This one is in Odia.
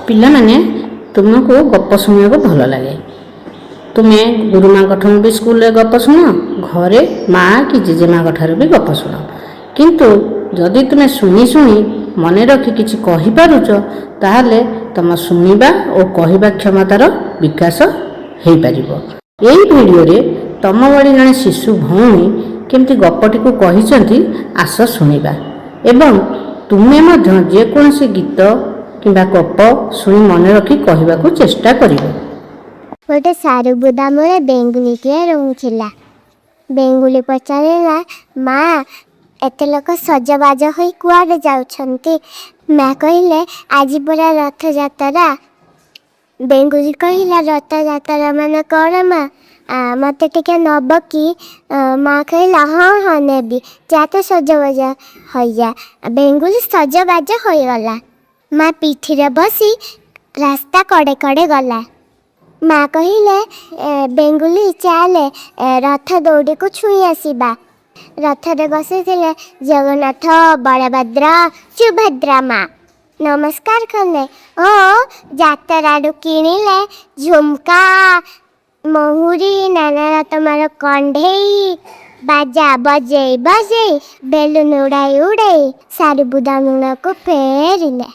ପିଲାମାନେ, ତୁମକୁ ଗପ ଶୁଣିବାକୁ ଭଲ ଲାଗେ। ତୁମେ ଗୁରୁମାଙ୍କ ଠାରୁ ବି ସ୍କୁଲରେ ଗପ ଶୁଣ, ଘରେ ମା କି ଜେଜେମାଙ୍କ ଠାରୁ ବି ଗପ ଶୁଣ। କିନ୍ତୁ ଯଦି ତୁମେ ଶୁଣି ଶୁଣି ମନେ ରଖି କିଛି କହିପାରୁଛ, ତାହେଲେ ତୁମ ଶୁଣିବା ଓ କହିବା କ୍ଷମତାର ବିକାଶ ହେଇପାରିବ। ଏଇ ଭିଡ଼ିଓରେ ତମ ଭଳି ଜଣେ ଶିଶୁ ଭଉଣୀ କେମିତି ଗପଟିକୁ କହିଛନ୍ତି, ଆସ ଶୁଣିବା ଏବଂ ତୁମେ ମଧ୍ୟ ଯେକୌଣସି ଗୀତ କିମ୍ବା ଗପ ଶୁଣି ମନେ ରଖି କହିବାକୁ ଚେଷ୍ଟା କରିବ। ଗୋଟେ ସାରୁ ବୁଦାମୂଳେ ବେଙ୍ଗୁଲିଟିଏ ରହୁଥିଲା। ବେଙ୍ଗୁଲି ପଚାରିଲା, ମା, ଏତେ ଲୋକ ସଜବାଜ ହୋଇ କୁଆଡ଼େ ଯାଉଛନ୍ତି? ମା କହିଲେ, ଆଜି ପରା ରଥଯାତ୍ରା। ବେଙ୍ଗୁଲି କହିଲା, ରଥଯାତ୍ରା ମାନେ କ'ଣ ମା? ମତେ ଟିକେ ନବ କି? ମା କହିଲା, ହଁ ହଁ, ନେବି, ଯା ତ ସଜବାଜ ହୋଇଯା। ବେଙ୍ଗୁଲି ସଜବାଜ ହୋଇଗଲା। ମା ପିଠିରେ ବସି ରାସ୍ତା କଡ଼େ କଡ଼େ ଗଲା। ମା କହିଲେ, ବେଙ୍ଗୁଲି, ଚାଲେ, ରଥ ଦଉଡ଼ିକୁ ଛୁଇଁ ଆସିବା। ରଥରେ ବସିଥିଲେ ଜଗନ୍ନାଥ, ବଳଭଦ୍ର, ସୁଭଦ୍ରା। ମା ନମସ୍କାର କଲେ ଓ ଯାତ୍ରାରୁ କିଣିଲେ ଝୁମକା, ମହୁରୀ, ନାନା ରକମର କଣ୍ଢେଇ। ବାଜା ବଜେଇ ବଜେଇ, ବେଲୁନ ଉଡ଼ାଇ ଉଡ଼ାଇ ସାରୁବୁଦା ମୂଳକୁ ଫେରିଲେ।